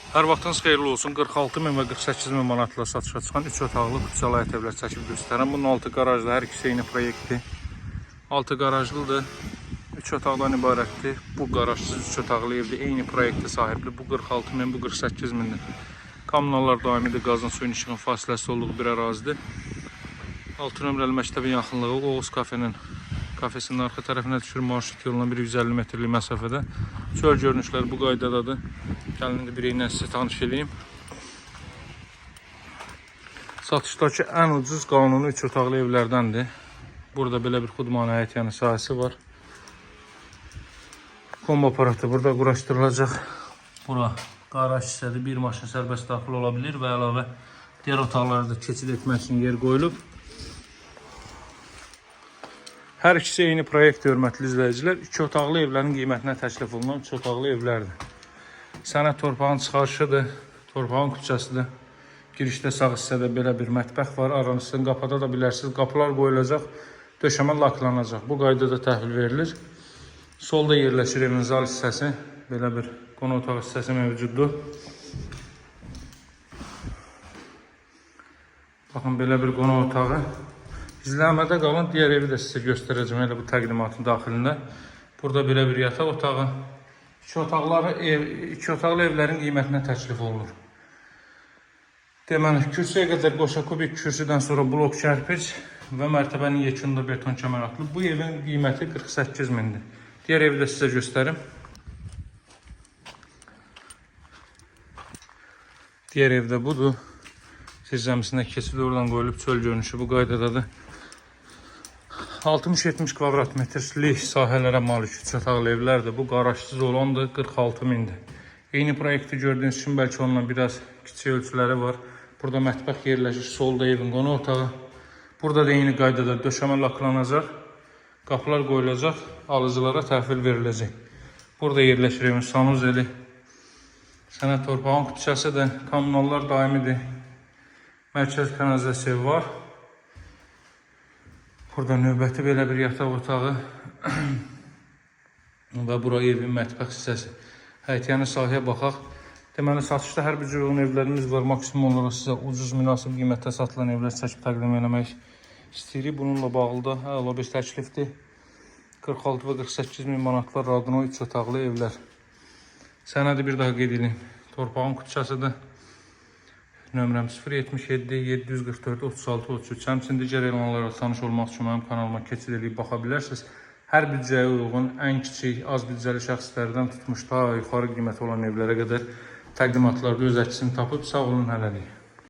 Hər vaxtınız xeyirli olsun. 46 min və 48 min manatla satışa çıxan 3 otaqlı kupçalı həyət evlər çəkib göstərəm. Bunun altı qarajlı, hər ikisi eyni proyektdir. Altı qarajlıdır. 3 otaqdan ibarətdir. Bu qarajsız 3 otaqlı evdir. Eyni proyektə sahibdir. Bu 46 min, bu 48 mindir. Kommunallar daimidir. Qazın, suyun, işığın fasiləsi olduğu bir ərazidir. 6 nömrəli məktəbin yaxınlığı Oğuz kafenin kafesinin arxa tərəfinə düşür, marşrut yoluna bir 150 metrlik məsafədə. Çöl görünüşləri bu qaydadadır. Gəlin indi biri ilə sizi tanış eləyim. Satışdakı ən ucuz qanuni 3 otaqlı evlərdəndir. Burada belə bir xudmanı həyət yanı sahəsi var. Kombo aparatı burada quraşdırılacaq. Bura qaraj hissədir. Bir maşın sərbəst daxil ola bilir və əlavə digər otaqlara da keçid etmək üçün yer qoyulub. Hər ikisi eyni proyekt, hörmətli izləyicilər. 2 otaqlı evlərin qiymətinə təklif olunan 3 otaqlı evlərdir. Sənəd torpağın çıxarışıdır, torpağın küçəsidir. Girişdə sağ hissədə belə bir mətbəx var. Aranızdan qapıda da bilərsiniz. Qapılar qoyulacaq, döşəmə laklanacaq. Bu qaydada təhvil verilir. Solda yerləşir evin zal hissəsi. Belə bir qonaq otağı hissəsi mövcuddur. Baxın, belə bir qonaq otağı. İzləmədə qalın, digər evi də sizə göstərəcəm elə bu təqdimatın daxilində. Burada belə bir yataq otağı. İki otaqlı evlərin qiymətinə təklif olunur. Deməli, kürsüyə qədər qoşa kubik, kürsüdən sonra blok kərpic və mərtəbənin yekununda beton kəmər atılıb. Bu evin qiyməti 48 mindir. Digər evi də sizə göstərim. Digər evdə budur. Zirzəmisinə keçid oradan qoyulub, çöl görünüşü bu qaydadadır. 60-70 kvadrat metrlik sahələrə malik 3 otaqlı evlərdir. Bu qarajsız olandır, 46 mindir. Eyni proyekti gördüyünüz üçün bəlkə onunla biraz kiçik ölçüləri var. Burada mətbəx yerləşir, solda evin qonaq otağı. Burada da eyni qaydada döşəmə laklanacaq, qapılar qoyulacaq, alıcılara təhvil veriləcək. Burada yerləşir evin sanuzeli. Sənəd torpağın küçəsidir, kommunallar daimidir. Mərkəz kanalizasiya var. Burada növbəti belə bir yataq otağı və bura evin mətbəx hissəsi. Həyətyanı sahəyə baxaq. Deməli, satışda hər bir cür uyğun evlərimiz var. Maksimum olaraq sizə ucuz, münasib qiymətdə satılan evlər çəkib təqdim eləmək istəyirik. Bununla bağlı da əla bir təklifdir. 46 və 48 min manatlar Radno 3 otaqlı evlər. Sənədi bir daha qeyd edeyim. Torpağın küçəsidir. Nömrəm 077 744 36 33. Həmçinin digər elanlarla tanış olmaq üçün mənim kanalıma keçid eləyib baxa bilərsiniz. Hər büdcəyə uyğun, ən kiçik, az büdcəli şəxslərdən tutmuş ta yuxarı qiyməti olan evlərə qədər təqdimatlarda öz əksini tapıb. Sağ olun hələlik.